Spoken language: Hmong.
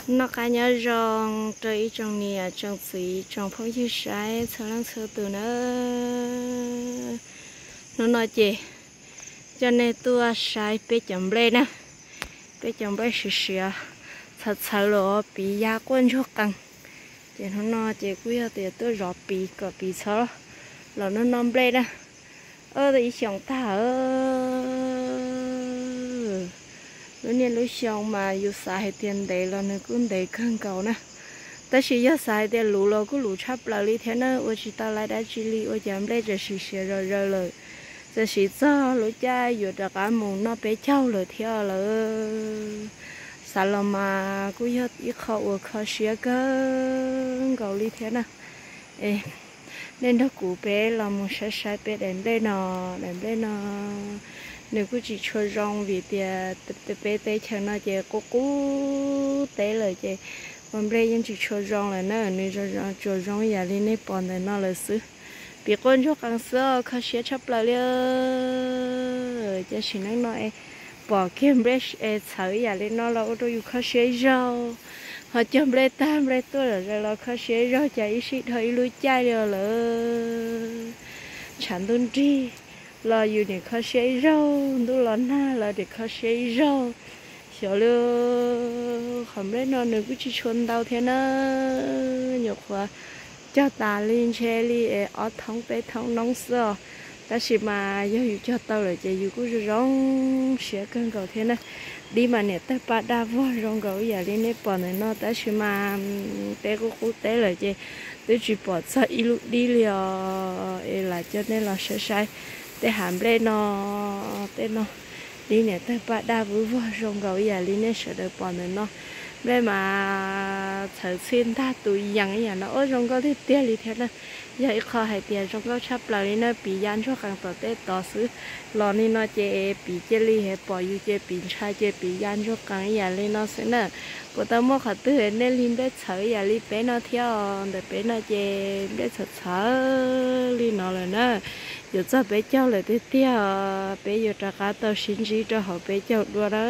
Noj qab nyob zoo rau ib tsoom niam tsoom txiv tsoom phooj ywg saib txhua leej txhua tus na. Hnub no ces coj nej tuaj saib peb cov nplej na. Peb cov nplej siav siav, txhawv txhawv los piv ya quaj ntsuag qees. Ces hnub no ces kuj yog tias tuaj zov piv kom piv txhob los noj noj nplej na. Ib xyoos tag, lub niaj lub xyoo mas yus xav hais tias ntev los nws kuj ntev kawg nkaus na. Tab sis yog xav hais tias luv los kuj luv tshaj plaws li thiab na, ua tsis tau laiv dab tsi li, ua cas nplej tseem siav siav zom zaws lawm. Txawm siv txog lub caij yuav rov qab mus noj peb caug lawm thiab lawm. Xav los mas kuj yog ib qho uas kho siab kawg nkaus li thiab na. Es nej nrog kuv peb los mus saib saib peb daim nplej no. Daim nplej no nws kuj tsis tshua zoo vim tias peb teb chaws no ces qub qub teb lawm ces ua nplej yeej tsis tshua zoo lawm na, nws tsuas zoo yam li nej pom ntawm no lawm xwb. Piv quaj ntsuag qees xwb, kho siab tshaj plaws li. Cas sim neej no es pom kiag nplej es txhawv yam li no los ua rau yus kho siab ib zaug. Ho cog nplej tag nplej tuaj zom zaws los kho siab ib zaug, cas ib sij dhau ib lub caij li lawm. Tshav ntuj nrig los yus niam kho siab ib zaug, ntuj los nag los niam kho siab ib zaug. Xyov li, qhov nplej no nws kuj tsis tshua ntau thiab na, nyuam qhuav cog tas li ntshe li ob thoob peb thoob noob xwb os. Tab sis mas yog yus cog tau lawm ces yus kuj zoo zoo siab kawg nkaus thiab na. Dib mas niam tawg paj daj vog zoo nkaus ib yam li nej pom ntawm no, tab sis mas peb qub qub teb lawm ces twb tsis pom txog ib lub dib li os. Es lam coj nej los saib saib tej hav nplej no, tej no dib niam tawg paj daj vwb vog zoo nkaus ib yam li nej sawv daws pom ntawm no. Nplej mas txhawv txhij ntag, tus yees ib yam no, ua zoo nkauj tiag tiag li thiab na. Yog ib qho hais tias zoo nkauj tshaj plaws li na, piv ya ntsuag qees tom tej tod xwb. Los li no ces piv cia li pom yus ces piv ntshai ces piv ya ntsuag qees ib yam li no xwb na. Puas tau muaj qhov twg nej li nplej txhawv ib yam li peb no thiab os? Ntawm peb no ces nplej txhawv txhawv li no lawm na. Yuav txog peb caug lawm tiag tiag, peb yuav rov qab tau sib ntsib rau hauv peb caug dua na.